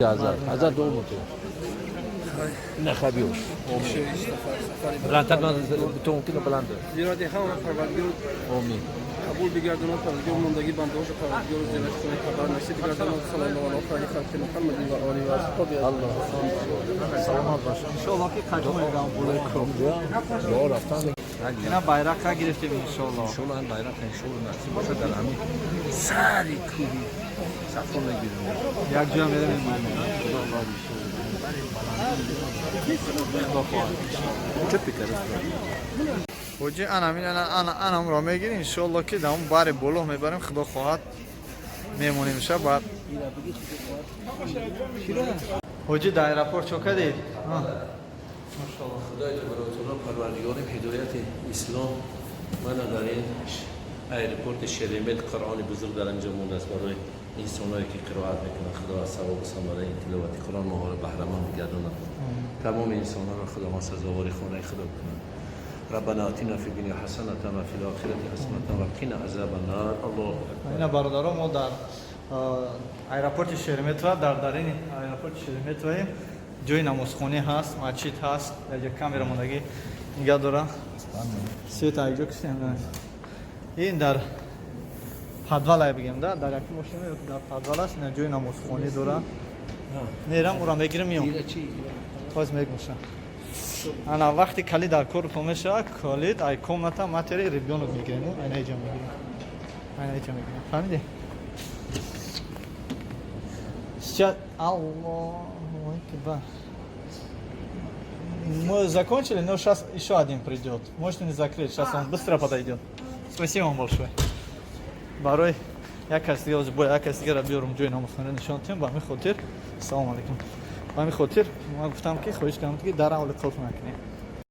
Ҳазар, ҳазар дуо мекунам. Ина хабиёш. Баландтар бутон баланд. Зиёрати ҳама Парвардигор Омин. Қабул бигардонад, Парвардигор мондагӣ бандаҳоша Парвардигор зиёрати хонаи Каъба насиб бигардонад. Саллаллоҳу ала хайри халқи Муҳаммадин ва олиҳи ва асҳоби. Аллоҳ. Саломат бош. Иншоалло, ки қадим болои кӯҳ. Дуо рафтан. Ина байрақа гирифтем, иншоалло. Иншоалло, ҳам байрақ, иншоалло, насиб бошад, дар ҳамин сари кӯҳи Сафо мегирем. Як ҷоя мерем, мемонем. Худо хоҳад, иншоалло. Худо хоҳад. Чо пикарас? Ҳоҷи, анамин ана ана анамро мегирем, иншоалло, ки дар он бари боло мебарем, худо хоҳад, мемонем ша баъд. Ҳоҷи, дар аэропорт чо кардед? Машоалло. Худои табарак Парвардигорим, ҳидояти ислом мана дар ин аэропорти Шеремет Қуръони бузург дар анҷо мондааст барои инсоное ки қироат мекунанд. Худо аз савобу самараи ин тиловати Қуръон моҳоро баҳраманд бигардонад. Тамоми инсонҳоро Худованд сазовори хонаи худо бикунад. ربنا آتنا في الدنيا حسنة وفي الآخرة حسنة وقنا عذاب النار. الله أكبر. Ина, бародаро, мо дар аэропорти Шереметьево, дар дарини аэропорти Шереметьевоем. Ҷои намозхонӣ ҳаст, масҷид ҳаст, якҷо камера мондагӣ нигаҳ дора. Света якҷо кисем. Ин дар подвалае бигем да, дар яки мошина ё дар подвал аст. Ина ҷои намозхонӣ дора. Мерам, ура мегирам, миём. Боз мегӯшам. Ана вақти калид дар кор мешавад, калид ай комната матери ребёнок мегирем, айна иҷа мегирем, айна иҷа мегирем. Фаҳмидӣ? Сейчас, Аллаху акбар. Мы закончили, но сейчас еще один придет. Можете не закрыть, сейчас он быстро подойдет. Спасибо вам большое. Барои як кас дига бояд як кас дигара биёрум, ҷои намозхона нишон тиҳам. Ба ҳамин хотир, салому алейкум, ба ҳамин хотир ман гуфтам, ки хоҳиш кардам, ки дар аввали қулф накунем.